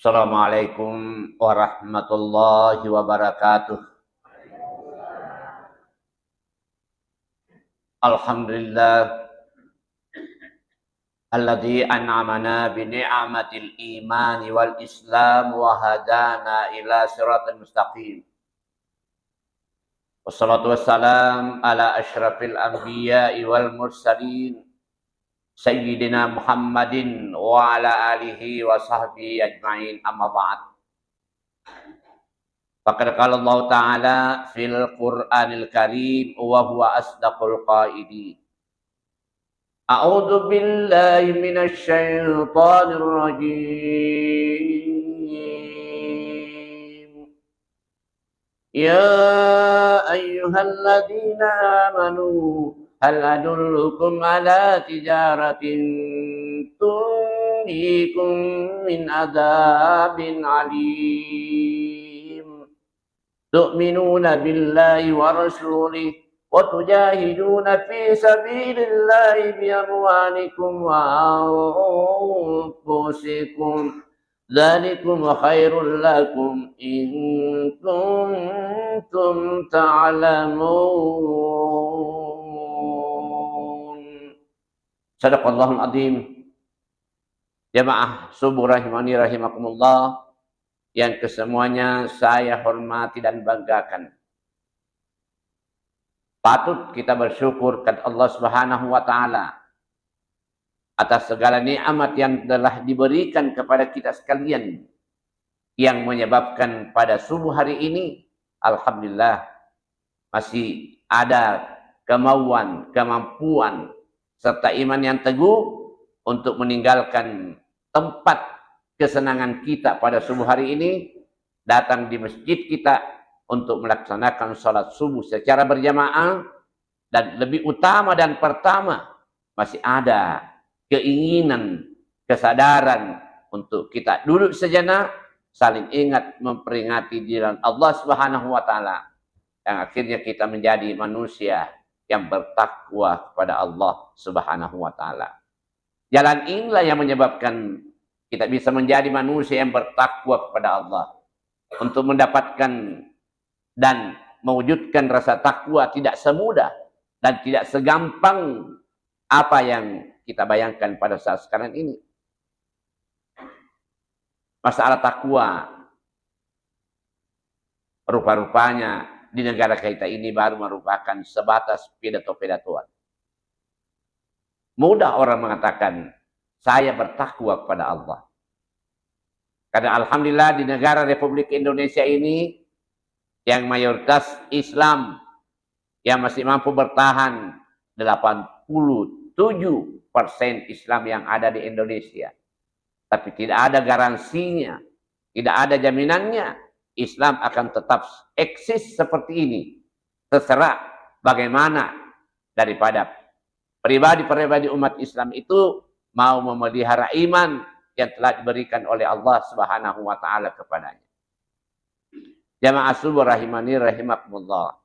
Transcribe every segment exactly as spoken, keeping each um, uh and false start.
Assalamualaikum warahmatullahi wabarakatuh. Alhamdulillah, alladzi an'amana bi ni'matil imani wal islam wa hadana ila siratal mustaqim. Wassalatu wassalam ala asyrafil anbiya'i wal mursalin, sayyidina Muhammadin wa ala alihi wa sahbihi ajma'in, amma ba'd. Faqad qala Allah ta'ala fil Qur'anil Karim wa huwa asdaqul qailin. A'udzu billahi minasy syaithanir rajim. يا أيها الذين آمنوا هل أدلكم على تجارة تنجيكم من عذاب أليم تؤمنون بالله ورسوله وتجاهدون في سبيل الله بأموالكم وأنفسكم ذلكم خير لكم إن كنتم تعلمون. صدق الله العظيم. Jamaah subuh rahimani rahimakumullah yang kesemuanya saya hormati dan banggakan. Patut kita bersyukur kepada Allah Subhanahu wa Ta'ala atas segala nikmat yang telah diberikan kepada kita sekalian, yang menyebabkan pada subuh hari ini, alhamdulillah, masih ada kemauan, kemampuan, serta iman yang teguh untuk meninggalkan tempat kesenangan kita pada subuh hari ini, datang di masjid kita untuk melaksanakan salat subuh secara berjamaah, dan lebih utama dan pertama, masih ada keinginan, kesadaran untuk kita duduk sejenak, saling ingat, memperingati di jalan Allah Subhanahu wa Ta'ala, yang akhirnya kita menjadi manusia yang bertakwa kepada Allah Subhanahu wa Ta'ala. Jalan inilah yang menyebabkan kita bisa menjadi manusia yang bertakwa kepada Allah. Untuk mendapatkan dan mewujudkan rasa takwa tidak semudah dan tidak segampang apa yang kita bayangkan pada saat sekarang ini. Masalah takwa, rupa-rupanya di negara kita ini baru merupakan sebatas pidato-pidatoan. Mudah orang mengatakan, "Saya bertakwa kepada Allah." Karena alhamdulillah, di negara Republik Indonesia ini yang mayoritas Islam, yang masih mampu bertahan, delapan puluh tujuh persen Islam yang ada di Indonesia. Tapi tidak ada garansinya, tidak ada jaminannya Islam akan tetap eksis seperti ini. Terserah bagaimana daripada pribadi-pribadi umat Islam itu mau memelihara iman yang telah diberikan oleh Allah Subhanahu wa Ta'ala kepadanya. Jamaah subuh rahimani rahimakumullah.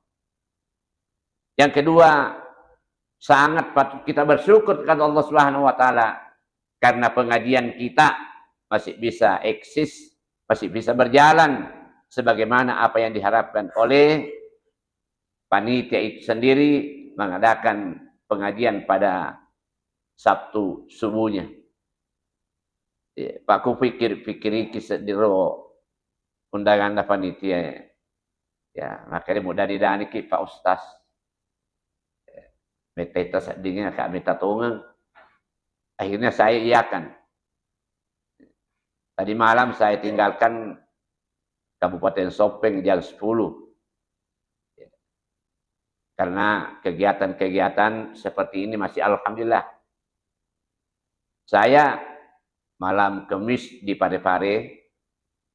Yang kedua, sangat patut kita bersyukur kepada Allah Subhanahu wa Ta'ala karena pengajian kita masih bisa eksis, masih bisa berjalan sebagaimana apa yang diharapkan oleh panitia itu sendiri mengadakan pengajian pada Sabtu subuhnya. Ya, Pak, ku pikir-pikiriki seddiro undanganna panitia. Ya, makanya mudah didaniki Pak Ustaz. Metta-etta seddingnge, Kak, metta tongeng. Akhirnya saya iakan. Tadi malam saya tinggalkan Kabupaten Soppeng jam sepuluh. Karena kegiatan-kegiatan seperti ini masih alhamdulillah. Saya malam Kemis di Parepare,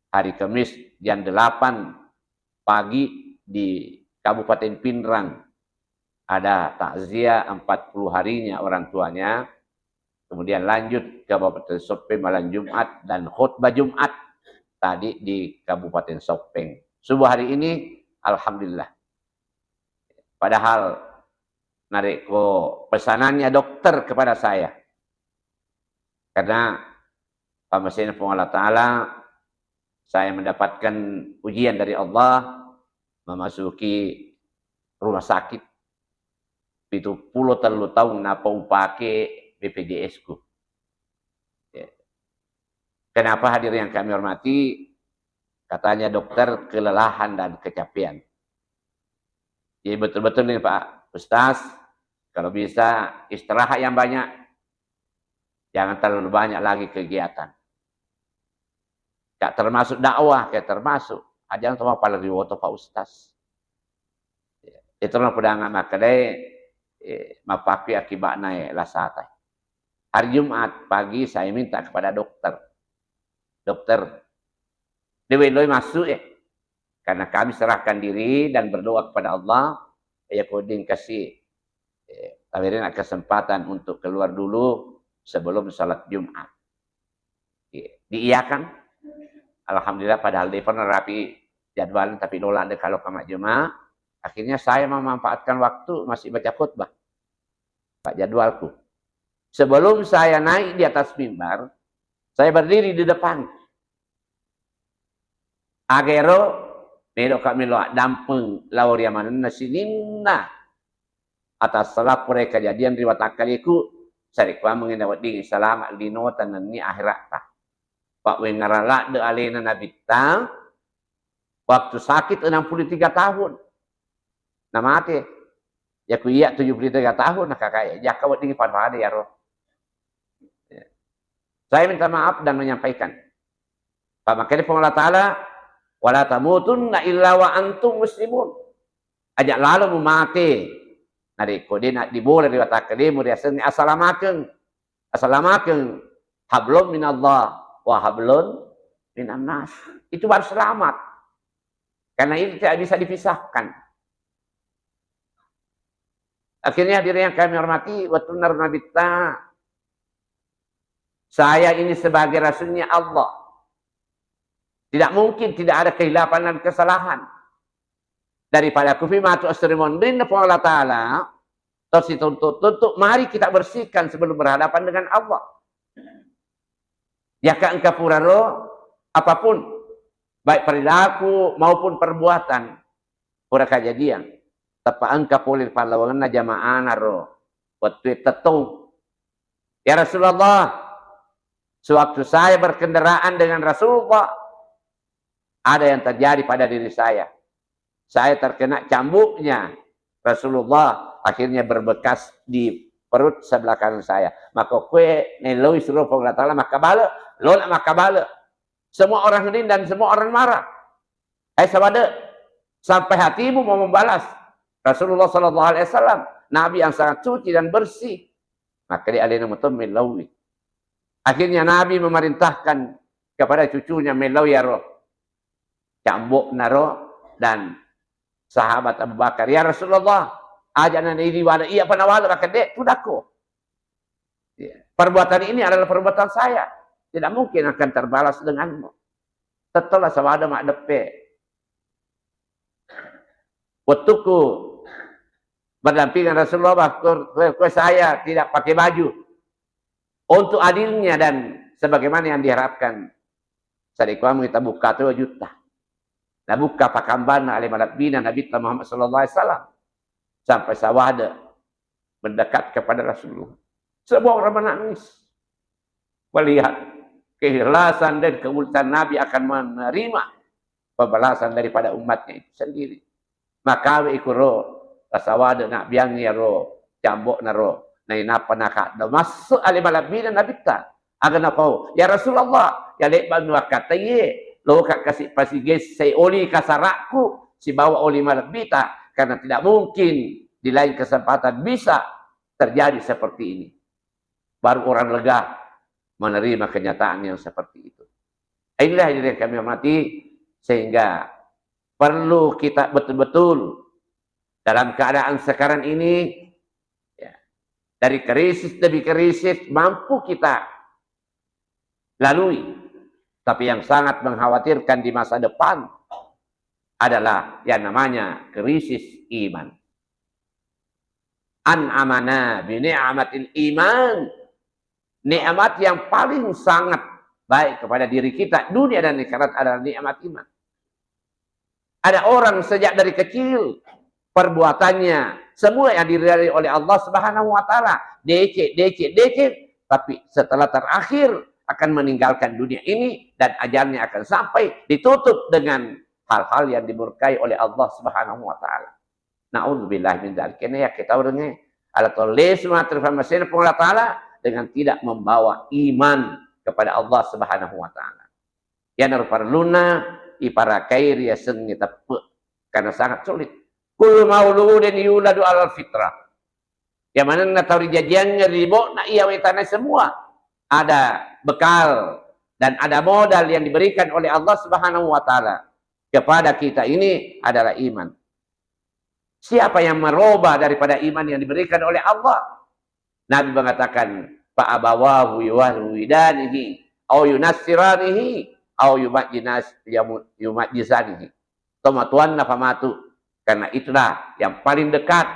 hari Kemis jam delapan pagi di Kabupaten Pinrang ada takziah empat puluh harinya orang tuanya. Kemudian lanjut ke Kabupaten Soppeng malam Jumat dan khutbah Jumat tadi di Kabupaten Soppeng. Subuh hari ini, alhamdulillah. Padahal narekko pesanannya dokter kepada saya, karena pammasena Puang Allah Ta'ala, Saya mendapatkan ujian dari Allah, memasuki rumah sakit, pitu pulo tellu taung napa upake B P J S-ku. Ya. Kenapa, hadirin yang kami hormati? Katanya dokter, kelelahan dan kecapean. Jadi betul-betul nih, Pak Ustaz, kalau bisa istirahat yang banyak, jangan terlalu banyak lagi kegiatan. Tak termasuk dakwah, kayak termasuk. Aja to mapala riwoto, Pak Ustaz. Itu na pedanga makkedai, eh, mapakki akibatna, eh, lasata. Hari Jumat pagi saya minta kepada dokter. "Dokter, de' uweloi masuk, eh. Karena kami serahkan diri dan berdoa kepada Allah, ya, ko ding kasih, eh, tawerina kesempatan untuk keluar dulu sebelum salat Jumat." Iya, diiyakan. Alhamdulillah, padahal de' pernah rapi jadwal, tapi lola de' kalau kama jemaah. Akhirnya saya memanfaatkan waktu masih baca khutbah. Pak, jadwalku. Sebelum saya naik di atas mimbar, saya berdiri di depan. Agero, meloka melo addampeng lao ri amanenna sininna atas salappurai kejadian ri watakkaleku, sarekkuammengngi naweddingngi salama' linota nennia akheratta. Pawengngara ladde' alena Nabitta, waktu sakit enam puluh tiga tahun. Namate. Yaku iya tujuh puluh tiga tahun, nakakae. Jaka wedding pada-pada yaro. Ya. Saya minta maaf dan menyampaikan. Pak, makanya Puang Allah Ta'ala, "Wala tamutunna illa wa antum muslimun." Aja' lalo mumate narekko de' naddibola ri watakkalemu riasengnge asalamakeng. Asalamakeng, hablum minallah wa hablum minan nas. Itu baru selamat. Karena ini tidak bisa dipisahkan. Akhirnya, hadirin yang kami hormati, wettunna ro Nabitta, saya ini sebagai rasulnya Allah. Tidak mungkin tidak ada kehilafan dan kesalahan. Daripada kufi matu asri monrinna Puang Allah Ta'ala, terus dituntut-tuntut, mari kita bersihkan sebelum berhadapan dengan Allah. Jaka engka puraro, apapun, baik perilaku maupun perbuatan, pura kajadian, teppa engka pole pallawangenna jamaana ro wettue tettong. "Ya Rasulullah, sewaktu saya berkendaraan dengan Rasulullah, ada yang terjadi pada diri saya. Saya terkena cambuknya Rasulullah, akhirnya berbekas di perut sebelah kanan saya." Maka kue neloi suro Puang Allah Ta'ala makkabale, lona makkabale. Semua orang hening dan semua orang marah. Hai sawade, sampai hatimu mau membalas Rasulullah sallallahu alaihi wasallam, Nabi yang sangat suci dan bersih. Maka di alena muto mellaui. Akhirnya Nabi memerintahkan kepada cucunya mellaui aro cambokna ro dan sahabat Abu Bakar, "Ya Rasulullah, aja' na idi wale, iya pa nawale." Maka de', tudakko. Ya. Perbuatan ini adalah perbuatan saya. Tidak mungkin akan terbalas denganmu. Tettola sawade maddeppe. Wettukku berdampingan Rasulullah, bahkan kue saya tidak pakai baju. Untuk adilnya dan sebagaimana yang diharapkan. Sarekkuammengngi tabukka to jutta. Nabukka pakambanna ale malebbina Nabitta Muhammad sallallahu alaihi wasallam. Sampai sawade mendekat kepada Rasulullah. Semua orang menangis. Melihat keikhlasan dan kemuliaan Nabi akan menerima pembalasan daripada umatnya itu sendiri. Makawe ikuro tasawade nabbiangngi iyaro cambokna ro. Nainappa nakaddo masse ale malebbina Nabitta. Aga napau, "Ya Rasulullah, ya lebbang wakkattaiye, loka kasi pasigessai oli kasarakku sibawa oli malebbita, karena tidak mungkin di lain kesempatan bisa terjadi seperti ini." Baru orang lega menerima kenyataan yang seperti itu. Inilah yang kami hormati, sehingga perlu kita betul-betul dalam keadaan sekarang ini, ya, dari krisis demi krisis mampu kita lalui. Tapi yang sangat mengkhawatirkan di masa depan adalah yang namanya krisis iman. An'amana bi ni'matil iman. Nikmat yang paling sangat baik kepada diri kita, dunia dan akhirat, adalah nikmat iman. Ada orang sejak dari kecil, perbuatannya, semua yang diridai oleh Allah Subhanahu wa Ta'ala, decek, decek, decek, tapi setelah terakhir akan meninggalkan dunia ini dan ajalnya akan sampai, ditutup dengan hal-hal yang dimurkai oleh Allah Subhanahu wa Ta'ala. Naudzubillah min dzalik. Kene ya kita orangnya ala tolesma terfirman Puang Allah Ta'ala dengan tidak membawa iman kepada Allah Subhanahu wa Ta'ala. Iyanaro parellunna iparakai riasengnge teppe', karena sangat sulit. Kullu mauludin yuladu alal fitrah. Yang manenna tau rijajiangnge ribo'na iya wetana semua ada bekal dan ada modal yang diberikan oleh Allah Subhanahu wa Ta'ala kepada kita ini adalah iman. Siapa yang merubah daripada iman yang diberikan oleh Allah? Nabi mengatakan, "Fa abawahu yuhawwidanihi, au yunassiranihi, au yumajjinas-, yamu-, yumajjisanihi." Tomatuanna famatu. Karena itulah yang paling dekat,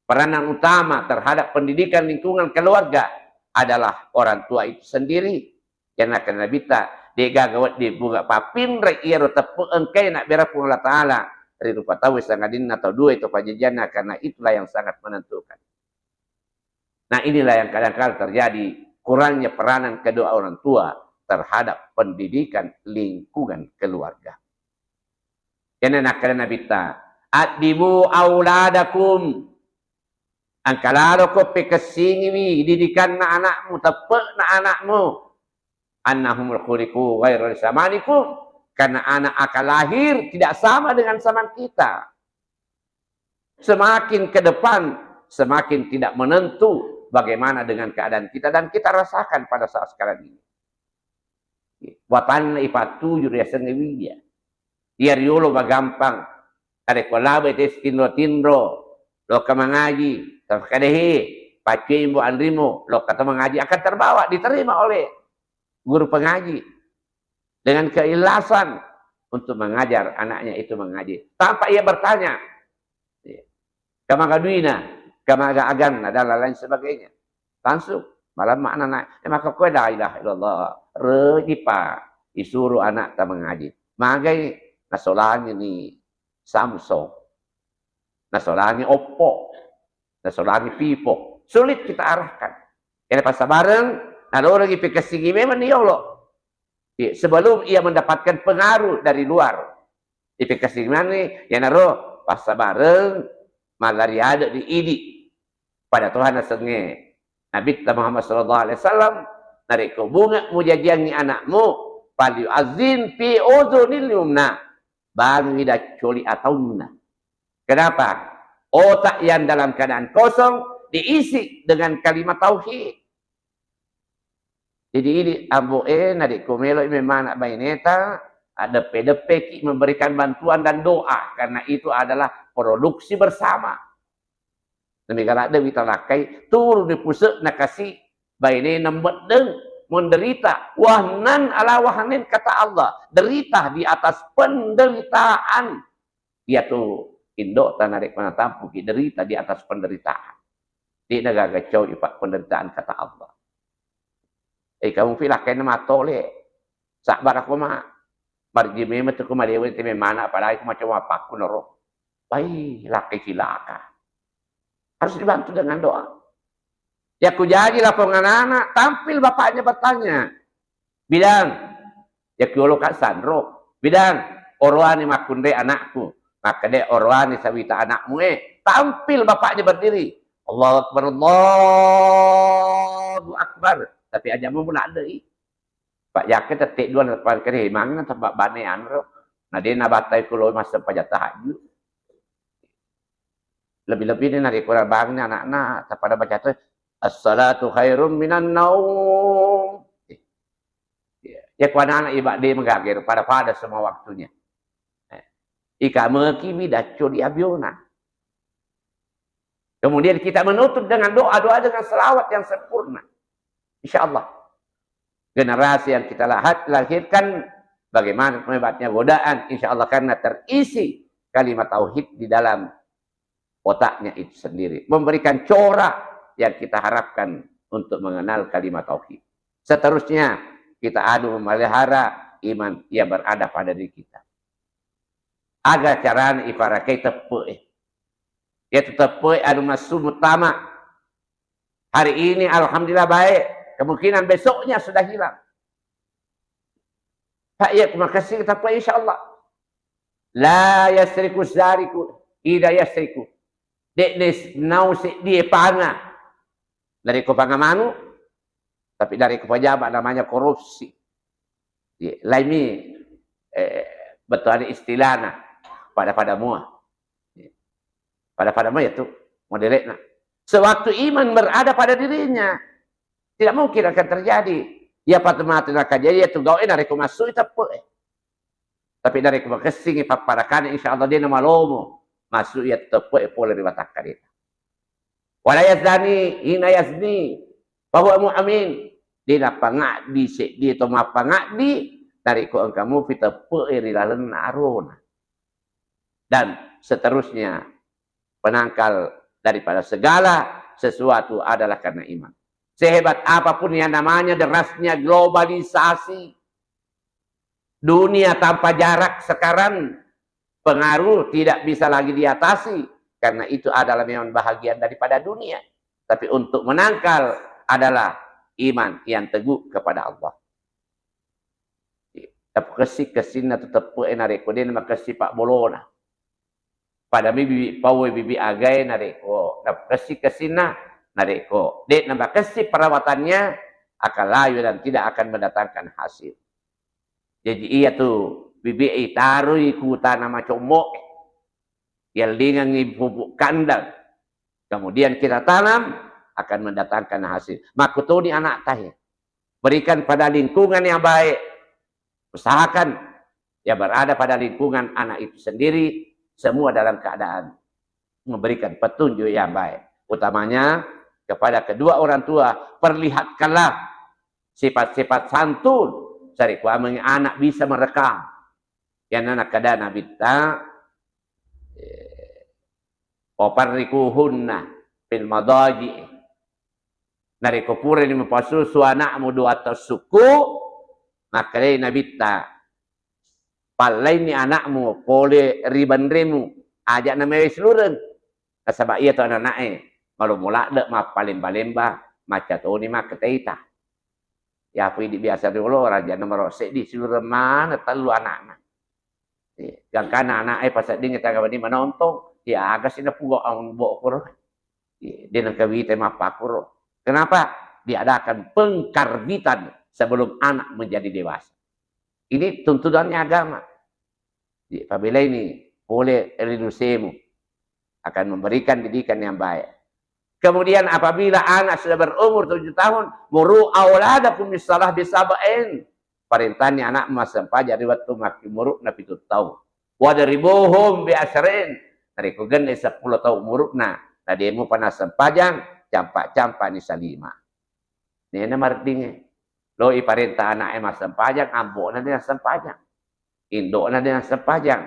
peranan utama terhadap pendidikan lingkungan keluarga adalah orang tua itu sendiri. Karena, karena Nabitta, de'gaga wedding bunga papinre iyaro teppe' engkae nabbera Puang Allah Ta'ala ri rupa tau sangadinna tau dua itu pajajianna, karena itulah yang sangat menentukan. Nah, inilah yang kadang-kadang terjadi, kurangnya peranan kedua orang tua terhadap pendidikan lingkungan keluarga. Kene nakkeda Nabitta, "Addibu auladakum." Engka laloko pekessingiwi didikanna anakmu, teppe'na anakmu. "Annahum khuliqu ghaira zamanikum." Karena anak akan lahir tidak sama dengan zaman kita. Semakin ke depan, semakin tidak menentu bagaimana dengan keadaan kita, dan kita rasakan pada saat sekarang ini. Watanna ipattuju riasengnge widya. Iya riolo magampang. Narekko labe te tinro-tinro, lokka mangaji, tafkadehe, paccui mbo anrimo, lokka to mangaji, akan terbawa, diterima oleh guru pengaji dengan keikhlasan untuk mengajar anaknya itu mengaji. Tanpa ia bertanya, iya, kamaga duina, kamaga aganna, dan lain-lain sebagainya. Langsung, malamma anak, eh, maka koe la ilaha illallah, reji pa, disuruh anak ta mengaji. Magai, nasolangi ni Samsung, nasolangi Oppo, nasolangi Vivo. Sulit kita arahkan. Kena passabareng, naloreng ipekessingi memang ni yolo. Iya, sebelum ia mendapatkan pengaruh dari luar. Ipekessingi mani, iyanaro passabareng, mallari ade di idi. Pada Tuhan asengnge. Nabitta Muhammad sallallahu alaihi wasallam, narekko bunga mujajiangngi anakmu, falyu'azzin fi udhunil yumna. Bangi daccoli ataunna. Kenapa? Otak yang dalam keadaan kosong diisi dengan kalimat tauhid. Jadi, ini ambo e, narekko melo memang anak baineta, deppe-deppeki memberikan bantuan dan doa, karena itu adalah produksi bersama. Nami galak dewi talakkai, turun di pusat nakasi baine nembeddeng menderita, wahnan ala wahnin, kata Allah, derita di atas penderitaan. Iyatu indokta narekko natampuki derita di atas penderitaan. De'na gaga cau ipa penderitaan, kata Allah. Eh, kamu fi lakkainna matole. Sabar aku ma. Marji memang tu ku malewe te memana, apalagi ku macam apa aku nero. Wai, lakkai cilaka. Harus dibantu dengan doa. Ya ku jaji lapong anak-anak, tampil bapaknya bertanya. Bilang, ya ku yolo ka sanro. Bilang, oroani makkunre anakku. Makkeda oroani sawita anakmu e. Tampil bapaknya berdiri. Allahu Akbar, Allahu Akbar. Tapi aja mau mulai. Pak Jaka tette dua na pangkere manna tempat bane anro. Na de na batai kulo masa paja tahajud. Lebih-lebih ni nari kurang bangun anakna, tapada baca tu, "As-salatu khairum minan naum." Ya, ya ku anak-anak iba de megager pada-pada semua waktunya. Eh, ika meki mi dacco di abiona. Kemudian kita menutup dengan doa-doa dengan selawat yang sempurna. Insya Allah. Generasi yang kita lahat-, lahirkan, bagaimana hebatnya godaan, insya Allah, karena terisi kalimat tauhid di dalam otaknya itu sendiri. Memberikan corak yang kita harapkan untuk mengenal kalimat tauhid. Seterusnya, kita anu memelihara iman yang berada pada diri kita. Aga carana iparakai teppe'e. Iyatu teppe'e anu massu muttama. Hari ini alhamdulillah baik, kemungkinan besoknya sudah hilang. Pak, iya, ku makessing teppe'e, insyaallah. La yasriku sariku, ida yasriku. De'ne nau seddie panga. Narekko panga manu, tapi narekko pejabat namanya korupsi. Iya, laimi, eh, betul ada istilahna pada-pada mua. Iya. Pada-pada mua itu modelekna. Sewaktu iman berada pada dirinya, tidak mungkin akan terjadi. Ya, patu matu nakajadi ya tu gau'e narekko masuk teppe'e. Tapi narekko makessingi papparakana, insyaallah de namalomo masuk ya teppe'e pole ri watakkaleta. Wala yazni hina yazni fahuwa mu'min. De napangaddi seddie to mappangaddi narekko engka mupi teppe'e ri lalenna arona. Dan seterusnya, penangkal daripada segala sesuatu adalah karena iman. Sehebat apapun yang namanya derasnya globalisasi, dunia tanpa jarak sekarang, pengaruh tidak bisa lagi diatasi, karena itu adalah memang bahagian daripada dunia. Tapi untuk menangkal adalah iman yang teguh kepada Allah. Tapakessi-kessinna tu teppe'e narekko de namakessi pabbolona. Padami bibi paue bibi agae narekko napakessi kessinna, narekko de namakessi perawatannya, akan layu dan tidak akan mendatangkan hasil. Jadi iya tu bibi itaroi ku tana macommo, yallingengi pupuk kandang, kemudian kita tanam, akan mendatangkan hasil. Makkutoni anak tahe. Berikan pada lingkungan yang baik. Usahakan yang berada pada lingkungan anak itu sendiri, semua dalam keadaan memberikan petunjuk yang baik. Utamanya kepada kedua orang tua, perlihatkanlah sifat-sifat santun. Sari kuameng anak bisa merekam. Yang anak kada nabitta, eh, wafarriquhunna fil madaji. Narekko purani mapasusu anakmu dua tassukku, makkedai nabitta, pallaini anakmu pole ri banremu, aja namewe silureng. Nasaba iya to anana'e malomo ladde mappalemba-lemba, macca toni makketeita. Yapu idi biasa riolo raja nomoro seddi silureng maneng tellu anakna. Iya, gangkana anak'e paseddingngi tangga wenni manontong, iya aga sina pugo aung bokoro. Iya, de nengka wita mappakkoro. Kenapa? Diadakan pengkarbitan sebelum anak menjadi dewasa. Ini tuntunannya agama. Iya, pabelai ni pole rinusemu akan memberikan didikan yang baik. Kemudian apabila anak sudah berumur tujuh tahun, muru auladakum bisalah bisab'in. Parentani anak massempajang ri wettu makkimuru'na pitu taung. Wadribuhum bi asyrin. Narekko genne seppulo taung umuru'na, na de mupa nassempajang, campa-campani salima. Nena mardinge. Lo iparenta anak'e massempajang, ambo'na de nassempajang. Indo'na de nassempajang.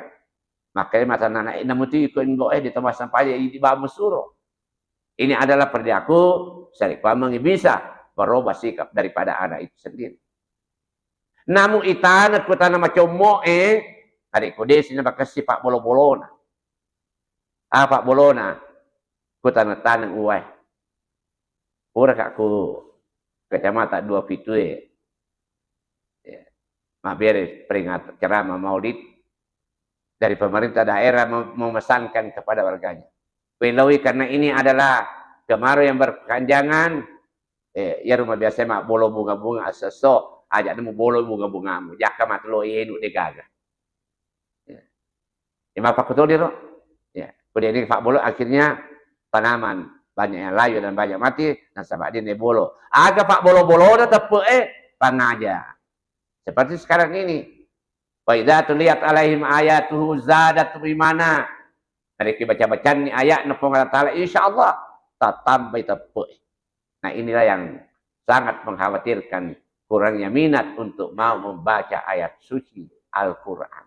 Makanya mata anak namu tu iko indo'e de to massempajang, idi ba musuro. Ini adalah perilaku saripamangi bisa merubah sikap daripada anak itu sendiri. Namu itana kutana macommo'e, narekko desi nabakessi pabbolo-bolona. Apa bolona? Kutana-taneng uwae. Puraka ku kecamatan dua pitu e. Ya. Mabbere peringatan ceramah maulid dari pemerintah daerah mem-, memesankan kepada warganya. Weloi karena ini adalah kemarau yang berkepanjangan, eh, ya rumah biasa mabbolo bunga-bunga asesso, aja nemu bolo bunga-bungamu, jaka matelo enu degaga. Ya. Ya, mappakutodiro. Ya, kemudian ini Pak Bolo akhirnya tanaman banyak yang layu dan banyak mati, nasaba de nabolo. Aga pabbolo-bolona teppe'e, pangaja. Seperti sekarang ini. Wa idza tuliyat alaihim ayatuhu zadathum imana. Narekko baca-bacanni ayatna Puang Allah Ta'ala, insyaallah tatambai teppe'e. Nah, inilah yang sangat mengkhawatirkan, kurangnya minat untuk mau membaca ayat suci Al-Quran.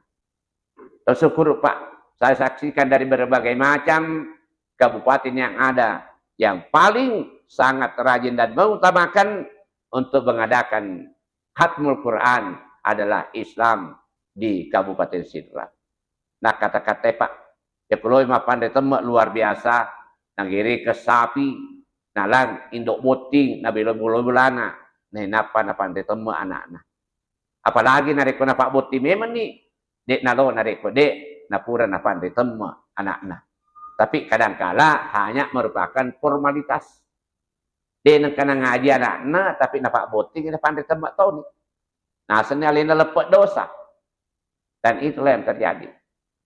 Tersyukur, Pak, saya saksikan dari berbagai macam kabupaten yang ada, yang paling sangat rajin dan mengutamakan untuk mengadakan khatmul Quran adalah Islam di Kabupaten Sidrap. Nakkata-katai, Pak, ya kuloi mappanre temme luar biasa, nagereke sapi, nalang indo botting, nabelo bola-bolana, nainappa napanre temme anakna. Apalagi narekko napabbotting memenni, de nalo narekko de napura napanre temme anakna. Tapi kadangkala hanya merupakan formalitas. De nengka nangaji anakna, tapi napabbotting napanre temme toni. Nasenni alena leppe dosa. Dan itulah yang terjadi.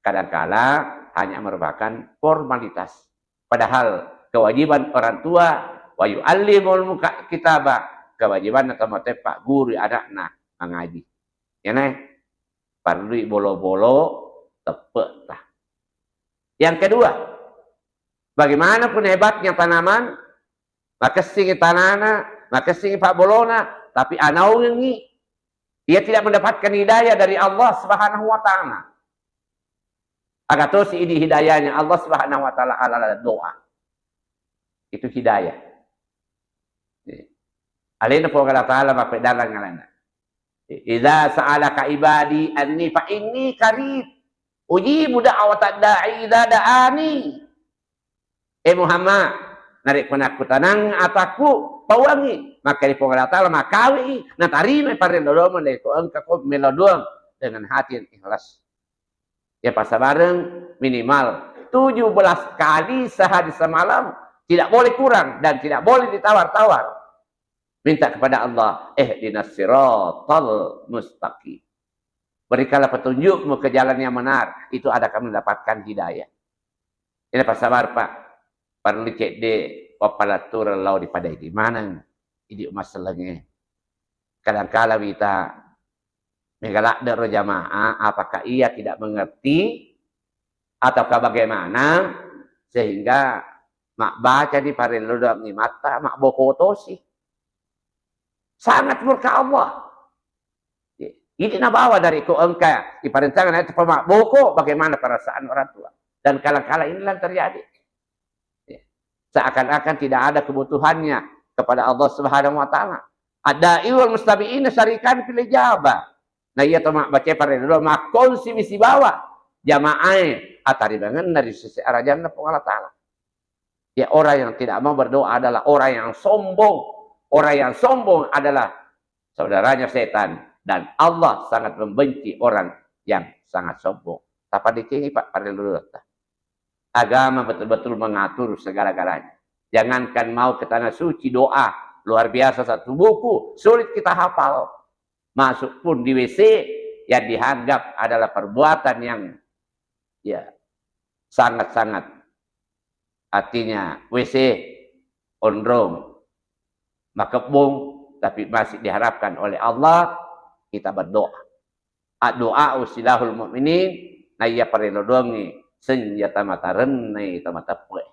Kadangkala hanya merupakan formalitas. Padahal kewajiban orang tua, wa yu'allimul muka-, kitaba, kewajibanna tomatoa pagguru anakna mangaji. Ya, nah, perlu bolo-bolo teppe ta. Yang kedua, bagaimana pun hebatnya tanaman, makessingi tanana, makessingi pabbolona, tapi anaungengi, ia tidak mendapatkan hidayah dari Allah Subhanahu wa Ta'ala. Aga tosi idi hidayahnya Allah Subhanahu wa Ta'ala adalah doa. Itu hidayah. Alena Puang Allah Ta'ala mappedalang alena. Idza sa'alaka ibadi anni fa inni qarib. Ujibu da'watad da'i idza da'ani. Eh Muhammad, narekko nakkutanang atakku, pauangi. Maka di Puang Allah Ta'ala makawi, natarima parello doang, narekko engka ko melo doang dengan hati yang ikhlas. Ya, passabareng minimal tujuh belas kali sehari semalam, tidak boleh kurang dan tidak boleh ditawar-tawar. Minta kepada Allah, ihdinas siratal mustaqim. Berikanlah petunjukmu ke jalan yang benar, itu ada kamu mendapatkan hidayah. Ini passabar, Pak. Parellu cedde wappalattureng lao ri pada idi maneng idi masellengnge. Kadangkala wita mega ladde ro jamaah, apakah ia tidak mengerti ataukah bagaimana sehingga mabbacani parello doang imatta, mabboko tosi. Sangat murka Allah. Ini nabawa dari ko engka iparentangkan ayat pemabboko, bagaimana perasaan orang tua. Dan kadangkala inilah yang terjadi. Ya. Seakan-akan tidak ada kebutuhannya kepada Allah Subhanahu wa Ta'ala. Ad-da'i wal mustabi'ina syarikan fil ijabah. Nah, iya to mabbaca parello makkonsi mi sibawa jamaae atarimangenna ri sisi arajanna Puang Allah Ta'ala. Ya, orang yang tidak mau berdoa adalah orang yang sombong. Orang yang sombong adalah saudaranya setan. Dan Allah sangat membenci orang yang sangat sombong. Tapi di sini, Pak, parellu doa. Agama betul-betul mengatur segala-galanya. Jangankan mau ke tanah suci, doa luar biasa satu buku, sulit kita hafal. Masuk pun di W C yang dianggap adalah perbuatan yang, ya, sangat-sangat, artinya W C onrong, makebbong, tapi masih diharapkan oleh Allah kita berdoa. Addu'a silahul mu'minin, naiya parello doangngi senjata matarennai to mateppe.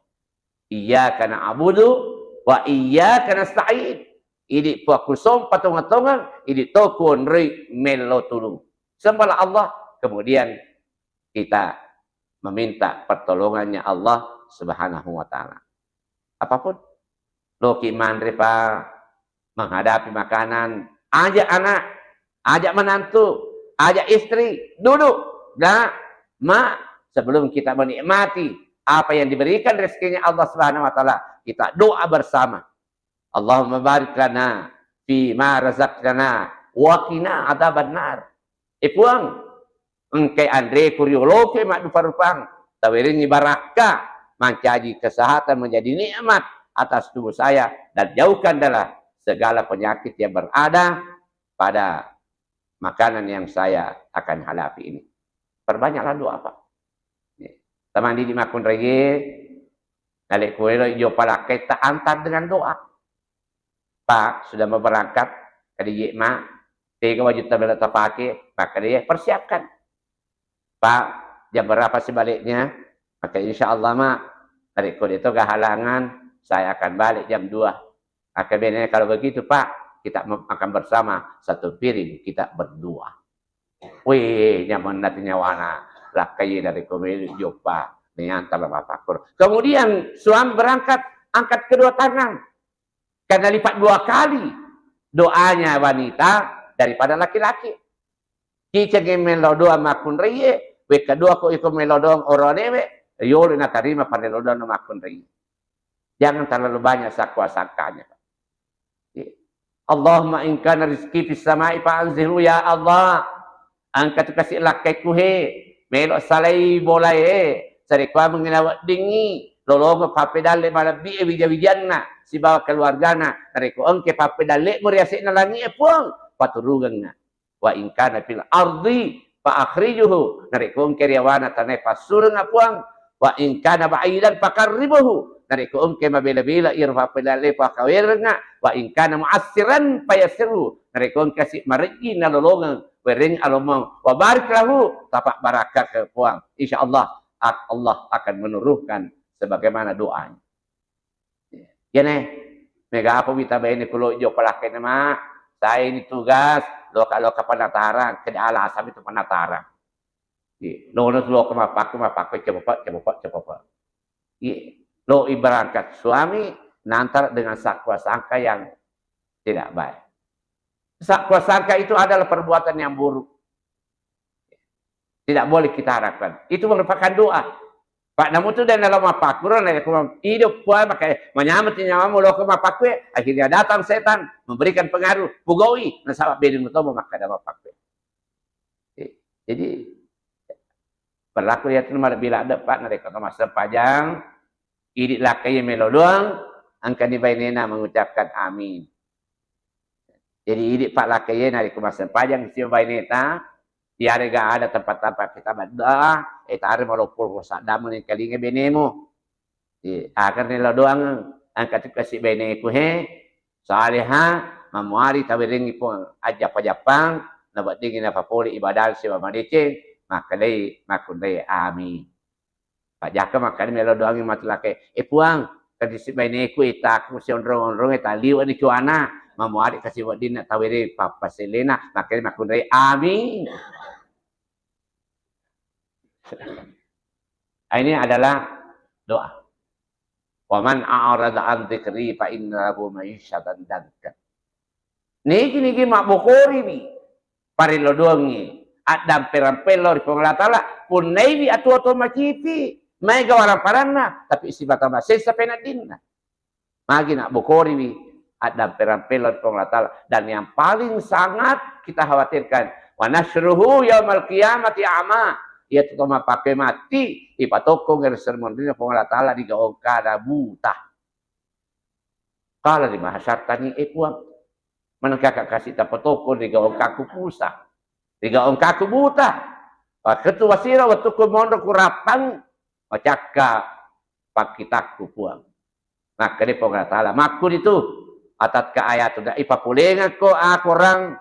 Iyyaka na'budu wa iyyaka nasta'in. Idi Puakku sompa tongeng-tongeng, idi to kuonroi mello tulung. Sembahlah Allah, kemudian kita meminta pertolongannya Allah Subhanahu wa Ta'ala. Apapun, loki manre, Pak, menghadapi makanan, ajak anak, ajak menantu, ajak istri, duduk, nak, mak, sebelum kita menikmati apa yang diberikan rezekinya Allah Subhanahu wa Ta'ala, kita doa bersama. Allahumma barik lana fi ma razaqtana wa qina adzabannar. Eh Puang, engkai anreku rioloku maddupa-rupang, tawerengngi barakka, mancaji kesehatan menjadi nikmat atas tubuh saya, dan jauhkanlah segala penyakit yang berada pada makanan yang saya akan hadapi ini. Perbanyaklah doa, Pak. Tamang didik makkunraie, nalekko elo ijoppa lakkaitta, antar dengan doa. Pak, sudah mau berangkat, kadi je, Mak, tega wajutta melo tapake, maka dia persiapkan. Pak, jam berapa sih baliknya? Maka insya Allah, Mak, narekko de toga halangan, saya akan balik jam dua. Maka bene, kalau begitu, Pak, kita makan bersama satu piring, kita berdua. Wih, nyamanna tu nyawana. Lakkai dari komedi joppa, niantara bapak kur. Kemudian suami berangkat, angkat kedua tangan. Karena lipat dua kali doanya wanita, daripada laki-laki. Ciceng melo doang makkunraie, wekka dua ko iko melo doang oroanewe, yolo natarima parello doang makkunraie. Jangan terlalu banyak sakwa sangkanya. Allahumma in kana rizki fis samai fa anzilhu, ya Allah. Engka tu kasi lakkaiku he, melo salai bolae, sarekkuameng naweddingi lolongo pappedalle malebbi e wija-wijanna sibawa keluargana, narekko engke pappedalle mu riase'na langi e Puang, paturugengnga. Wa in kana fil ardi fa akhrijuhu, narekko engke ri yawana tanae passureng Puang. Wa in kana ba'idan fa qarribuhu, narekko engke mabela-bela iyaro pappedalle pakawerengnga. Wa in kana mu'assiran fa yassirhu, narekko engka si marejji nalolongeng wereng alomong. Wa barik lahu, tapa barakka ke Puang. Insya Allah, ak-, Allah akan menurunkan sebagaimana doanya. Iyane, mega apa wita baine kulo jokka lakkainna ma, saya ini tugas, loka-loka penataran, keda alasang itu penataran. Iya, lono tu loka mapakku, mapakku, cepepa, cepepa, cepepa. Iya, lo ibaratkan suami nantar dengan sakwa sangka yang tidak baik. Sakwa sangka itu adalah perbuatan yang buruk. Tidak boleh kita harapkan. Itu merupakan doa. Pak namu tu dan dalam mapakku, na ido Puang, maka manyamati nyawamu loko mapakku, akhirnya datang setan memberikan pengaruh, pugoi, nasaba bede mutomo maka ada mapakku. Jadi berlaku ya tu malah bila ada Pak, narekko massempajang, idi lakkai melo doang, angkani bainena mengucapkan amin. Jadi idi Pak lakkaie narekko massempajang sibawa baineta, iyarega ada tempat-tempat kita berdoa, eh, tare maloppo saddamu nengkalinga benemu. Iya, agar nelo doang angka tu kasi baineku he, saleha, mamuari tawerengi Puang ajjappa-jappang, naweddingi napapole ibadah sibawa madeceng, makkedai makkunrai amin. Pajjaka makkeda melo doangngi matu lakkae, "Eh Puang, kadisi baineku etaku sionrong-onrong eta liwe'ni cuana, mamuari kasi weddinna tawere pappaselena," makkeda makkunrai, "Amin." Ini adalah doa. "Wa man a'rada an dzikri fa inna lahu ma'isyatan danka." Nigi-nigi mabbokoriwi parello doangngi addamperang pello ri Puang Allah Taala, punnaiwi atuo-tuo macipi, maega warang paranna, tapi sipata masessa peneddinna. Magi nabbokoriwi addamperang pello ri Puang Allah Taala. Dan yang paling sangat kita khawatirkan, wa nahsyuruhu yaumal qiyamati a'ma. Iya tu to mappakke matti, ipatokkong ri sermonrina Puang Allah Taala ri gaongkana buta. Qala lima hasyartani, eh Puang, manengka kasi tapatoko ri gaongkaku pusa, ri gaongkaku buta. Waktu wasira wettukku monro kurappang, macakka pakkitakku Puang. Makkeda Puang Allah Taala, makkuni tu, atatka ayatuna, ipapulengekko akorang,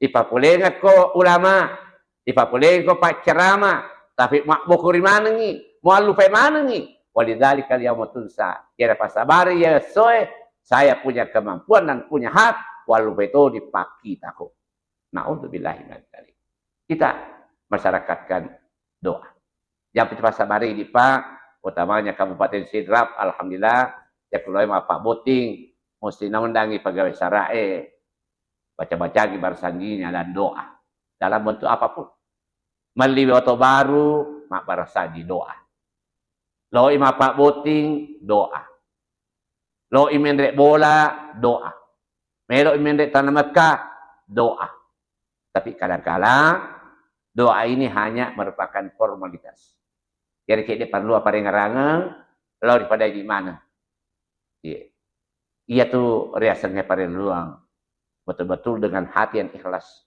ipapulengekko ulama, ipapulengekko paccerama, tapi mabbokori manengngi, muallupai manengngi. Walidzalika yauma tunsa. Iyara pasabari iya essoe, saya punya kemampuan dan punya hak, wallupai toni pakkitako. Naudzubillahi min dzalik. Kita masyarakatkan doa. Yang kita pasabari di Pak, utamanya Kabupaten Sidrap, alhamdulillah, ya keluar Pak Boting, mesti naundangi pegawai sarae, baca-bacangi barasanjina dan doa dalam bentuk apapun. Melli oto baru, mabbarasanji doa. Loi mappabbotting, doa. Loi menre bola, doa. Melo menre tanah Mekah, doa. Tapi kadangkala doa ini hanya merupakan formalitas. Jadi cedde perlu apa rengarangeng, lo ri pada di mana. Iya. Iya tu riasengnge parelluang betul-betul dengan hati yang ikhlas.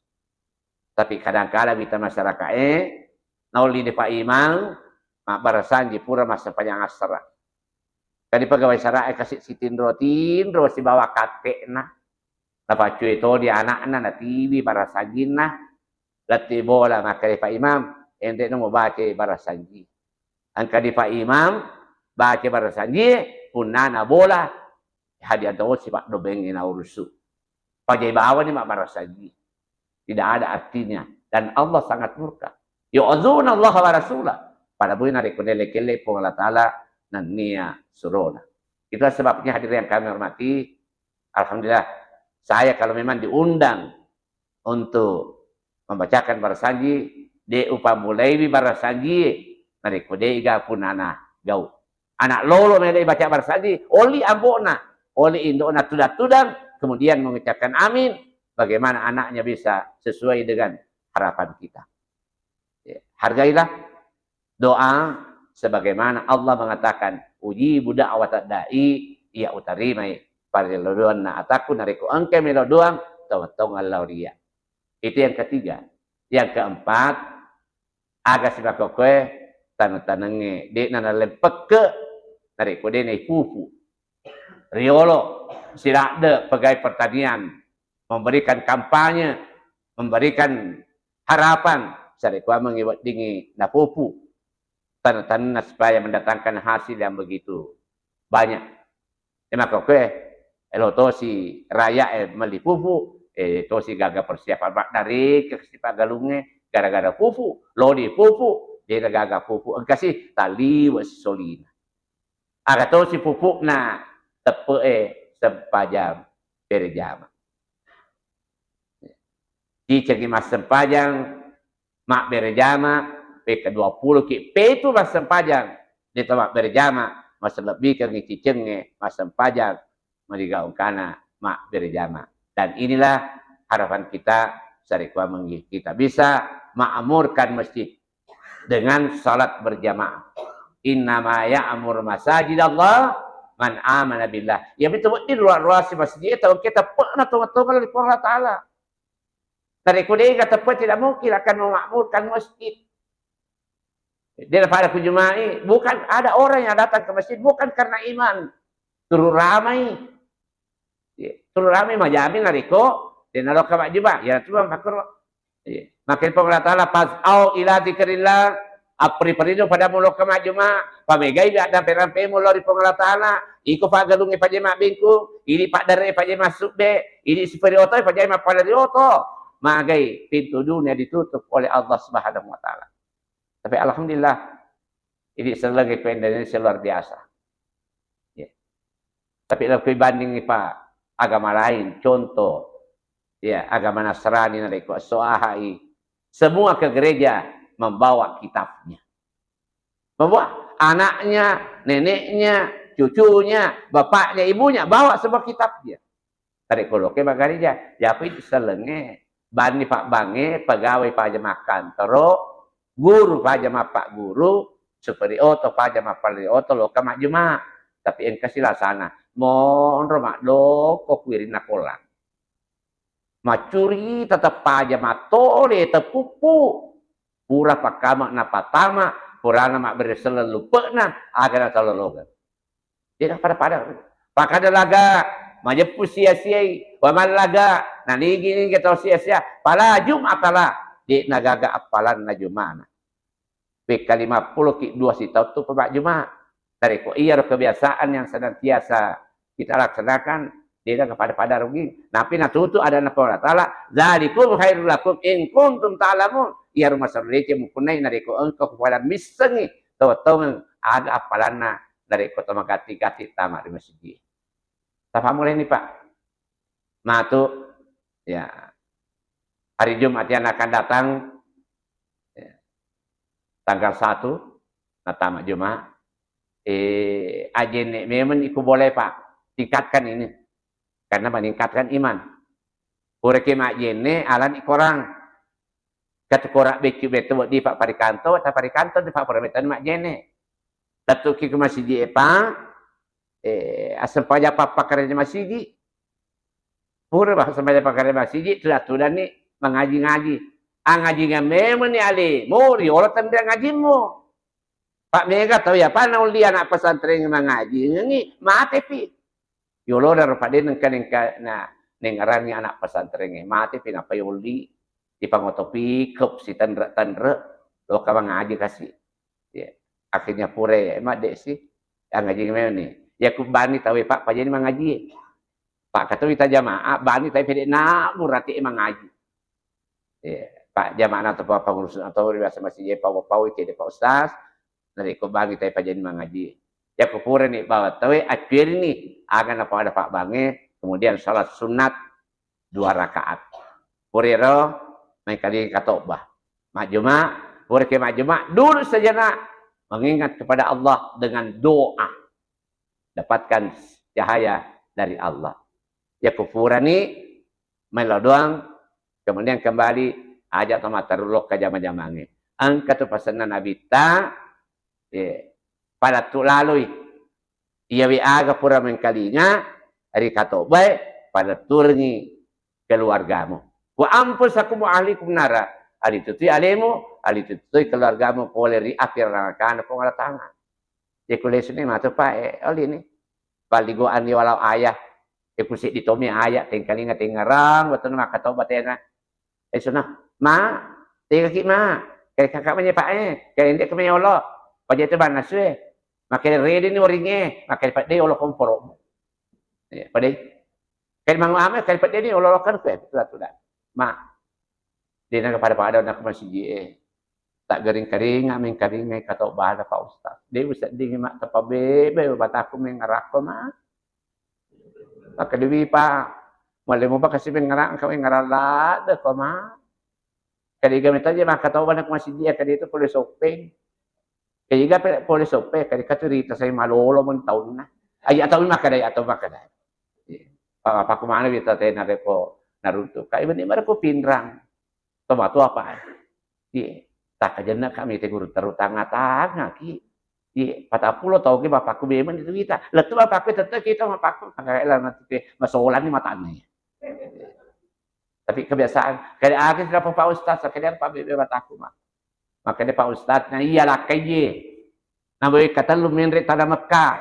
Tapi kadangkala wita masyarakae naolli ni Pak Imang mabbarasanji pura massempajang assara. Kadi pegawai sarae kasi sitinro-tinro sibawa katte'na. Napaccue toni ana'na natiwi barasanjinna. Lette bola makkeda Pak Imam, enre'na mubaca barasanji. Engka di Pak Imam baca barasanjie, punnana bola, hadiah to sipaddobeng na urusu. Pajai bawani mabbarasanji. Tidak ada artinya. Dan Allah sangat murka. Yu'adzuna Allah wa rasulah. Pada bui narekko nele-kele Puang Allah Taala nennia surona. Itulah sebabnya hadirin yang kami hormati, alhamdulillah, saya kalau memang diundang untuk membacakan barasanji, de' upammulaiwi barasanji narekko de' iga punana gau. Anak lolo melo ibaca barasanji, oli ambo'na, oli indo'na tudang-tudang, kemudian mengucapkan amin, bagaimana anaknya bisa sesuai dengan harapan kita. Ya, hargailah doa sebagaimana Allah mengatakan, "Ujibu da'watad da'i," iya utarimai parellodoanna atakku narekko engka melo doang tongeng-tongeng lao ria. Itu yang ketiga. Yang keempat, aga simakokkoe taneng-tanengnge de'na nalempekke narekko de' naipupu. Riolo siladde pegawai pertanian memberikan kampanye, memberikan harapan, sarekkuammengngi weddingngi napupu taneng-tanenna supaya mendatangkan hasil yang begitu banyak. E makkokkoe, elo tosi rakyat e melli pupu, e tosi gaga persiapan, maddarekka si paggalungnge gara-gara pupu, lodi pupu, de'na gaga pupu, engkasi taliwe si solina. Aga tosi pupukna teppe'e sempajang berjama. Cicengngi massempajang mabbere jama, wekka dua pulo ki petu massempajang, de' to mabbere jama, maselebbikengngi cicengnge massempajang, marigaungkana mabbere jama. Dan inilah harapan kita, sarekkuammengngi kita bisa makmurkan masjid dengan salat berjamaah. Innama ya'mur masajidallah man amana billah. Iya mitu wedding ruwa-ruwasi masjid, tau engka teppe'na tongeng-tongeng lao ri Puang Allah Ta'ala. Narekko de'ga teppe, tidak mungkin akan memakmurkan masjid. Dia pada ku jumai, bukan ada orang yang datang ke masjid bukan karena iman, turu ramai. Iya, turu ramai majamin narekko de'na lokka majjuma, iyana tu makkoro. Iya. Makkeda Puang Allah Ta'ala, "Fas'au ila dzikrillah," apperi-perino pada mu lokka majjuma, pamegai addampeng-rampengmu lao ri Puang Allah Ta'ala, iko paggalungnge pajai mabbengku, idi paddare'e pajai massubbe, idi siperi otoe pajai mappalari oto. Magai pintu dunia ditutup oleh Allah Subhanahu wa Ta'ala. Tapi alhamdulillah, idi sellengnge ko Indonesia luar biasa. Ya. Tapi kalau ko bandingi pa agama lain, contoh, ya, agama Nasrani narekko esso ahai, semua ke gereja membawa kitabnya. Membawa anaknya, neneknya, cucunya, bapaknya, ibunya, bawa semua kitabnya. Narekko lokka maggareja, japi sellengnge, banni pabbangnge, pegawai paja makkantoro, guru paja mappagguru, superi oto paja mappalari oto lokka majjuma. Tapi engkasi lasana, monro maddokko ku wirinna kolang. Maccurita teppaja mattole tepuppu. Pura pakkama napatama, purana mabbere selleng luppe'na, aga natalolongeng. De'na pada-pada. Pakada laga majeppu sia-siai, wa man laga nanigi-nigi tau sia-sia, pala Jum'ata lah, de'na gaga appalanna Juma'na. Wekka lima pulo ki dua sitaung tu pemajjuma. Narekko iyaro kebiasaan yang senantiasa kita laksanakan, de'na pada-pada rugi. Napi natutu adanna Puang Allah Ta'ala, "Dzalikum khairul lakum in kuntum ta'lamun." Iyaro maserro deceng mupunnai narekko engka ku pada missengi tau-taueng aga appalanna narekko to magatti-gatti tama ri masigi. Tapammulani, Pak. Matu, ya, hari Jumat yang akan datang, ya, tanggal satu, natama Jumat, eh, ajenne memang iku boleh, Pak. Tingkatkan ini. Karena meningkatkan iman. Puraki majenne, alani korang. Katu kora beccu betu wedding, Pak, parikanto, ta parikanto di Pak, pura metani majjene. Lettuki ke masigi e, Pak, eh, assempajang pappakarena masigi. Pura, Pak, assempajang pappakarena masigi, tuda-tudani mangaji-ngaji. Angajinga memeni alemu, riolo tenre angajimmu. Pak, mega tau ya, Pak, naulli anak pesantren mangaji, ngengi, matepi. Yolona ro, Pak, de nengka, nengka, na, nengngerangi anak pesantren e, matepi, nappa yolli, dipangoto pikep si tenre-tenre, loka mangaji kasi. Ya. Akhirnya pura, ya, madde si, angajinga memeni. Ya, kubani tau e, Pak, pajani mangaji. Pak, katu wita jamaah, bani tau e pede nabu rati e mangaji. Iya, Pak, jamaah atau Pak pengurus atau biasa masih jadi pau-pau, cedde Pak Ustaz, narekko bangi tai pajani mangaji. Yakko purani bawa tauwe, accuerini aga napada pabbangnge, kemudian salat sunat dua rakaat. Puriro mengkalinga katobba. Majjuma, puraki majjuma, duduk sejenak, mengingat kepada Allah dengan doa. Dapatkan cahaya dari Allah. Ya kupurani, melo doang, kemudian kembali, aja to matteru lokka jama-jamangnge. Engka tu pasenna Nabitta, eh, palettu laloi. Iyawe aga pura mengkalinga ri katobbae, paletturengngi keluargamu. Wa anfusakum wa ahlikum nara. Alitutui alemu, alitutui keluargamu pole ri api neranakana Puang Allah Ta'ala. Jadi kulle sini matu pae, oli ni. Paligo ani walau ayah. Iku siddi tomi ayah, tengkalinga tengngarang, wettunna makkatobba tena. Eh, suna, "Ma, tegaki, Ma. Kali kakak menye, Pak, eh. Kali ndek kemeng olo. Paja itu banasu, eh. Makanya ready ni oringe. Makanya pedde olo komporo." Ya, pedde. Kali mangu ame, kali pedde ni olo lokan, eh. Betul, betul, dah. Ma, de naga pada-pada nak masiji, eh. Tak gering-keringa, mengkaringa, kata bana Pak Ustaz. De usedding, Ma, tapa bebe, bataku mengarakko, Ma. Maka dewi, Pak, male mo baka sipengngerang, kau ngerang ladde, ko, Ma. Kadiga metaje makkatobba nak masiji, kadi itu pole soppeng. Kadiga pe-, pole soppeng, kadi katurita saya malolo mon taunna. Aja tahu makkadai atau makkadai. Iya. Pak, apa ku mana kita tena reko naruntu. Kai benih mara ku pinrang. Tomatoa apa? Iya. Takkajenna kami te guru teru tanga-tanga ki. Iya. Patappulo tau ki bapakku memang itu kita. Lettu bapakku tetap kita bapakku. Kagak lah nanti masolan ni matanya. Tapi kebiasaan, kada aga sira Pak Ustaz, kada Pak Bebe bataku, Mak. Makanya Pak Ustaz, na iya lakkaie. Namu wekka tellu menre tana Mekka.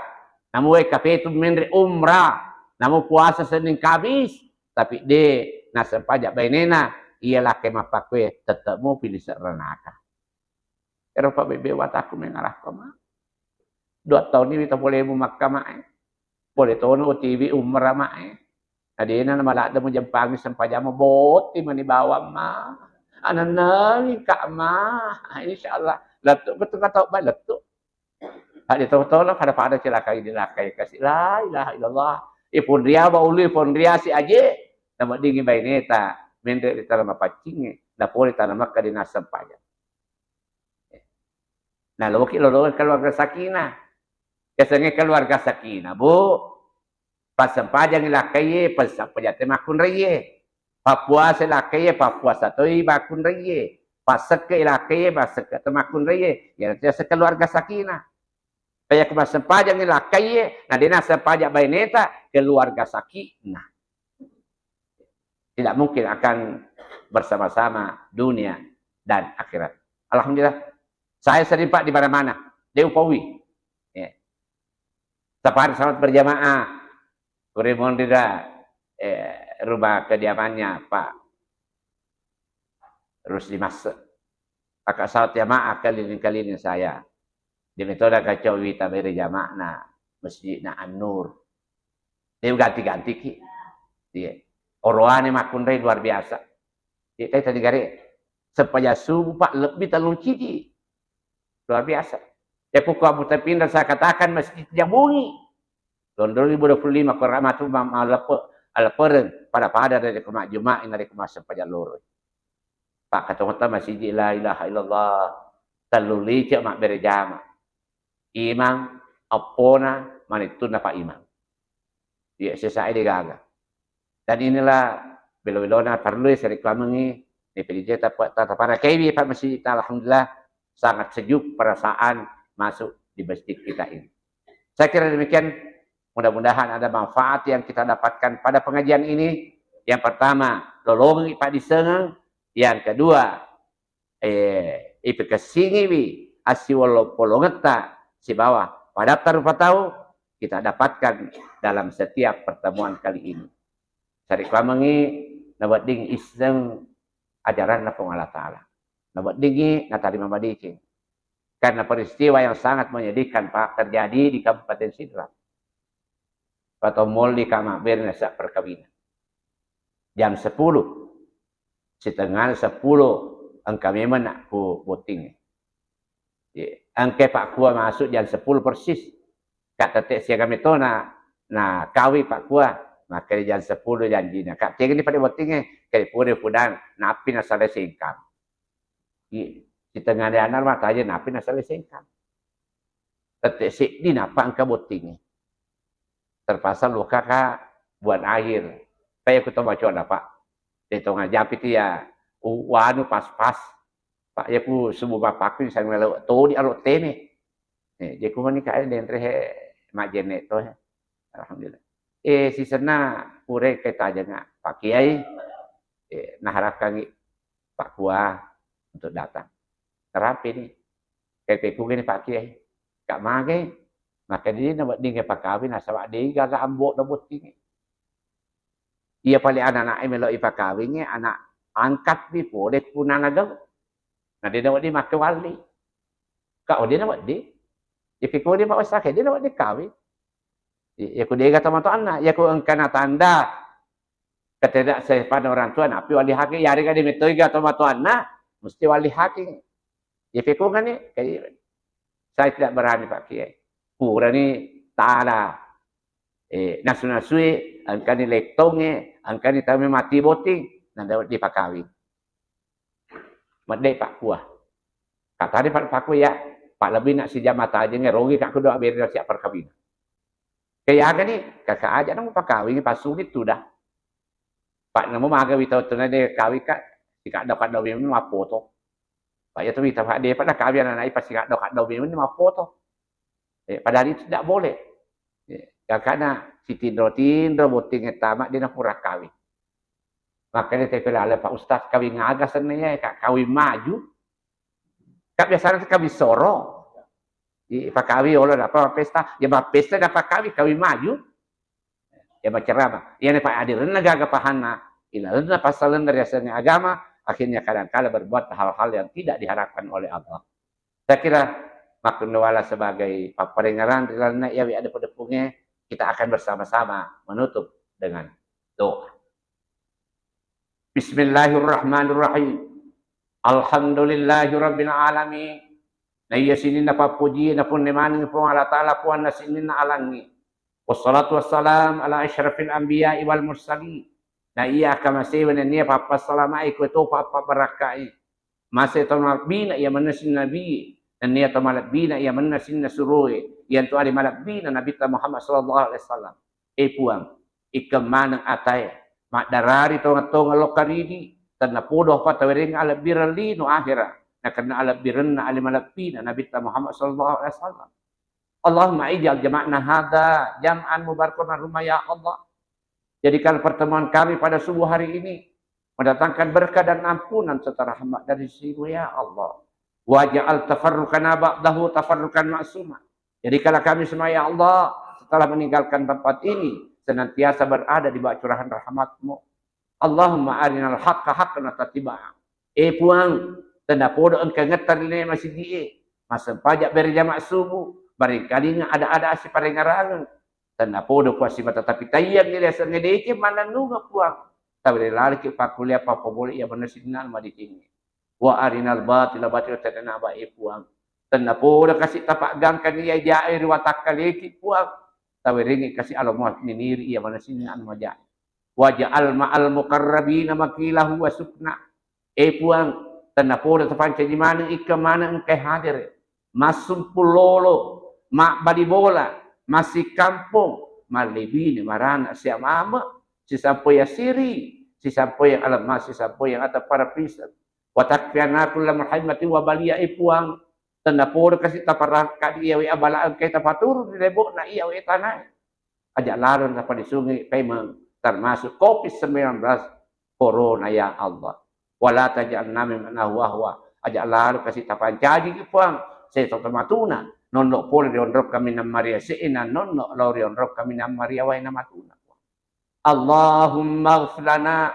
Namu wekka petu menre umrah. Namu puasa Senin Kamis, tapi de naseng pajak bainena, iya lakkai mappakkue, tetep mupi lise'ranaka. Ero Pak Bebe wataku mengarakko, Mak. Dua taunni wita polemu Makka, Mak, eh. Pole tono O T W umrah, Mak, eh. Adena na maladde mujampangi sempajammu botti mani bawang, Mak. Anennengi ka, Mak. Insyaallah. Lettu betul kata Pak, lettu. Pada tahu-tahu lah, pada-pada cilakai dilakai kasi. La ilaha illallah. Ipun ria ba ulu, ipun ria si aje. Nama dingin baineta. Menre di tanah mapaccingi. Napoli tanah Makka di nasempajang. Nah, loki lolongan keluarga sakinah. Biasanya keluarga sakinah, Bu. Passempajangi lakkaie, passempajatte makkunraie. Pappuasa lakkaie, pappuasa toi makkunraie. Passekke lakkaie, passekke to makkunraie. Iyanatu yaseng keluarga sakinah. Kaya ku massempajangi lakkaie, na dena sempajang baineta, keluarga sakinah. Tidak mungkin akan bersama-sama dunia dan akhirat. Alhamdulillah, saya sering, Pak, di mana-mana. De upaui. Ya. Safari salat berjamaah. Kurimon rida, eh, rumah kediamannya Pak Rusdi Masse. Maka salat jamaah keliling-keliling saya. Di metoda kacau wita bere jama'na masjidna An-Nur. Dia ganti-ganti ki. Iya. Oroane makkunrai luar biasa. Iya, tadi tadi gare sempaja subuh, Pak, lebih telung ciji. Luar biasa. Ya, kuku Abu Tapinda saya katakan masjid jabungi. Tahun dua ribu dua puluh lima, ko ramatu ma-, maleppe-, alepereng, pada-pada dari kema Jumat, ina dari kema sempajang loro. Pak, katongetta masiji la ilaha illallah. Tellu lice mabbere jama. Imang, appona, manittunna Pak Imang. Iya, sesae de gaga. Dan inilah belo-belona perlu saya reklamengi, di P D J tapa-, tata para kewi Pak Masjid, alhamdulillah, sangat sejuk perasaan masuk di masjid kita ini. Saya kira demikian, mudah-mudahan ada manfaat yang kita dapatkan pada pengajian ini. Yang pertama, lolongi Pak Disengeng. Yang kedua, eh, ipikessingiwi assiwollo-polongetta sibawa padatta rupa tau kita dapatkan dalam setiap pertemuan kali ini. Sariklamengi nawedding isseng ajaranna Puang Allah Ta'ala. Naweddingi natarima madeceng. Karena peristiwa yang sangat menyedihkan, Pak, terjadi di Kabupaten Sidrap. Pato molli ka mabbere nasa perkawinan. Jam sepuluh. Setengah sepuluh engka memang nak ku botting. Ye, engka Pak Kua masuk jam sepuluh persis. Kak tette siaga metona, na kawi Pak Kua. Makkeda jam seppulo janjina. Kak, tegani pada bottingnge, kede pura pudang, napi nasalai sengkang. Iya, sitengah diana rumah taja napi nasalai sengkang. Tette seddi napa engka bottingnge. Terpaksa luka ka bulan akhir. Kayak ku tau bacoa, Pak. Detonga japi tu ya, u-, wanu pas-pas. Pak, ya ku subuh bapakku di sana lewat todi alo teme. Eh, je ku mani kae denre he majene to he. Alhamdulillah. Eh, sisenna pure ke tajenga Pak Kiai. Eh, naharapkan Pak Kua untuk datang. Terapi ni. Kayak peku gini Pak Kiai. Kak mage, maka dia na wedding pakawin nasaba de gaga ambo na botting. Iya pale anak-anak melo ipakawingnge, anak angkat ni pole punana gau. Na de na wedding makke walli. Kak, oh, de na wedding. Ya, piko de mawasake, de na wedding kawin. Ya, ku dega tomatoanna, ya, ku engkana tanda ketidaksahifahan orang tua, napi wali haki, ya, rega de metoi ga tomatoanna, mesti wali haki. Ya, piko ngani, kayak saya tidak berani, Pak Kiai. Purani tala, eh, nasu-nasui, engkani lettongnge, engkani tame mati botting, nanda dipakawin. Medde Pak Kua. Katani Pak, Pak Kua ya, Pak lebbi nak sijama tajeng, rogi kak kudu aberi siap perkawinan. Kayak aga nih, kakak aja nang pakawin, pas sulit tuh dah. Pak nemu maga wita tuna de kawin kak, si kak dok kak dok mappoto. Pak ya tuh wita Pak de, Pak dah kawin anak pas si kak dok kak dok mappoto. Eh, padahal itu tidak boleh. Eh, ya, karena si tindro-tindro botting tama dia na pura kawin. Makanya tepelale Pak Ustaz kawin aga senna ya, Kak, kawin maju. Kak biasanya kawin soro. Di pakawi olo apa pesta, ya pesta da pakawi kawin maju. Ya macerama. Ya ne Pak adirenna gaga pahanna, ilalenna pasalenna riasenna agama, akhirnya kadang-kala berbuat hal-hal yang tidak diharapkan oleh Allah. Saya kira makkunnuwala sebagai papparengngerang ri lalenna iyawe adepu-depungnge, kita akan bersama-sama menutup dengan doa. Bismillahirrahmanirrahim. Alhamdulillahirabbil alamin. Na iya sininna pappuji na punne maneng Puang Allah Taala, Puanna sininna alangnge. Wassalatu wassalam ala asyrafil anbiya'i wal mursalin. Na iya akamasewa nennia pappassalama'i ko to pappabarakka'i. Mase to malebbina iya manna sininna nabi, nennia to malebbina iya manna sininna suroe, iyantu ade malebbina Nabitta Muhammad sallallahu alaihi wasallam. E Puang, ikkeng maneng atae, maddarari tongeng-tongeng lokka ridi, tennapodo apa tawereng alebbireng lino ahera, nakenna alebbirenna ale malebbina Nabitta Muhammad sallallahu alaihi wasallam. Allahumma ij'al jama'na hadza jam'an mubarakan marhuma ya Allah. Jadikan pertemuan kami pada subuh hari ini mendatangkan berkah dan ampunan serta rahmat dari sisimu ya Allah. Waj'al tafarruqana ba'dahu tafarruqan ma'suma. Jadikanlah kami semua ya Allah setelah meninggalkan tempat ini senantiasa berada di bawah curahan rahmatmu. Allahumma arinal haqqa haqqan wattiba'ah. E Puang, tennapodo engka ngetta ri lino masigi'e, massempajang berjamaah subuh, barengkalinga ada-ada assiparengngerangeng. Tennapodo Puang simata tapi tayyang ri asengnge deceng mannennungeng Puang. Tawere laliki pakkulia pappabolei iya manna sininna madecengnge. Wa arinal batila batila tenna ba e Puang. Tennapodo kasi tapaggangkang iya jae ri watakkaleki Puang. Tawerengngi kasi alo muaminiri iya manna sininna majae. Waj'al ma'al muqarrabina maqilahu wa sukna. E Puang, tennapodo tapancaji maneng ikkeng maneng engkae hadere. Massumpung lolo, mabbali bola, massikampong, mallebine marana siamame, sisampoyang siri, sisampoyang alemma, sisampoyang atau para pisang. Watakfina kulla muhimmatin wa balia e Puang. Tennapodo kasi taparakka iya we abala engkae tapaturun ri lebo'na iya we tanae. Aja lalo napadisungi paimeng, termasuk covid sembilan belas corona, ya Allah. Wala taj'alna mimman ahwa ahwa. Aja lalo kasi tapancaji ki Puang, seso tamatuna, nonno pole rionrok kami nammaria se'na, nonno lao rionrok kami nammaria wae namatuna. Allahumma ghfir lana,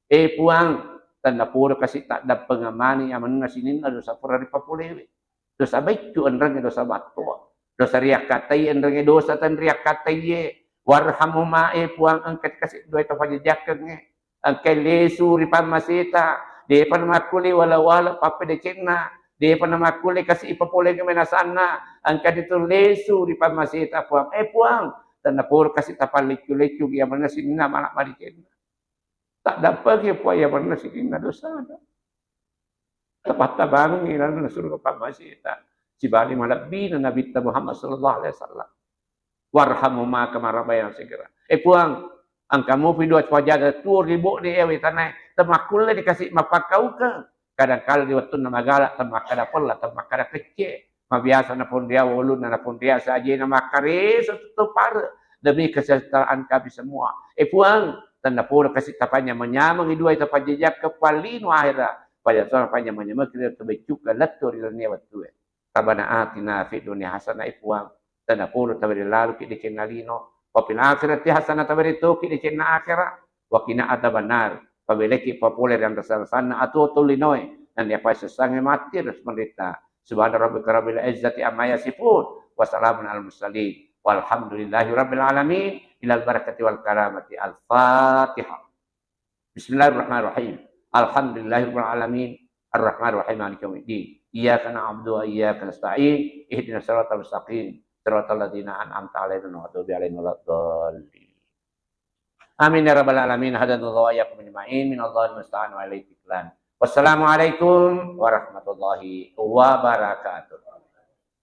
e Puang, tennapodo kasi taddappengeng mani amanna sininna dosa pura ripapolewe. Dosa baiccu enrengnge dosa battoa. Dosa riakkatai enrengnge dosa tenriakkatai. Warhamhuma, e Puang, engka kasi doe tapajajakkengnge. Engka lesu ri pammaseta, depa namakkulle wala-wala pappedecenna, depa namakkulle kasi ipapoleng menasanna, engka ditu lesu ri pammaseta Puang. E Puang, Tenna pura kasi tapalleccu-leccu iya manna sininna mala maricenna. Taddampengki Puang iya manna sininna dosana. Tapattabangengngi lalenna suruga pammasita. Sibali malebbina Nabitta Muhammad sallallahu alaihi wasallam. Warhamhuma kama rabbayani shaghira. Eh Puang, engka mupi dua pajaga tuo ri bo'de ewe tanae, temakkulle dikasi mappakkaukeng. Kadangkala di wettunna magala, temmakkada pella, temmakkada kecce. Mabiasa naponriawa ulunna, naponriawa sajena, makkareso tuttu pare demi kesejahteraan kami semua. Eh Puang, tenna pura kasi tapanyameng-nyamengi dua tapajjajiakkeng pallino ahera, pada tapanyameng-nyamengki ri tau beccukka lettu ri lalenna wettue. Rabbana atina fid dunya hasanah, eh Puang, tenna pura tawere laluki decenna lino, wa fil akhirati hasanah, tawere toki decenna akhera, wa qina adzabannar, pabeleki papole ri anrasa-rasanna atuo tau linoe, nennia pasessangnge matti ri menderita. Subhana rabbika rabbil izzati amma yasifun, wa salamun alal mursalin, walhamdulillahi rabbil alamin, ilal barakati wal karamati. Al-Fatihah. Bismillahirrahmanirrahim. Alhamdulillahirabbil alamin. Arrahmanirrahim. Maliki yaumiddin. Iyyaka na'budu wa iyyaka nasta'in. Ihdinas siratal mustaqim. Siratal ladzina an'amta 'alaihim ghairil maghdubi 'alaihim waladdallin. Amin ya rabbal alamin. Hadanallahu wa iyyakum ajma'in. Minallahil musta'an wa alaihi tiklan. Wassalamualaikum warahmatullahi wabarakatuh.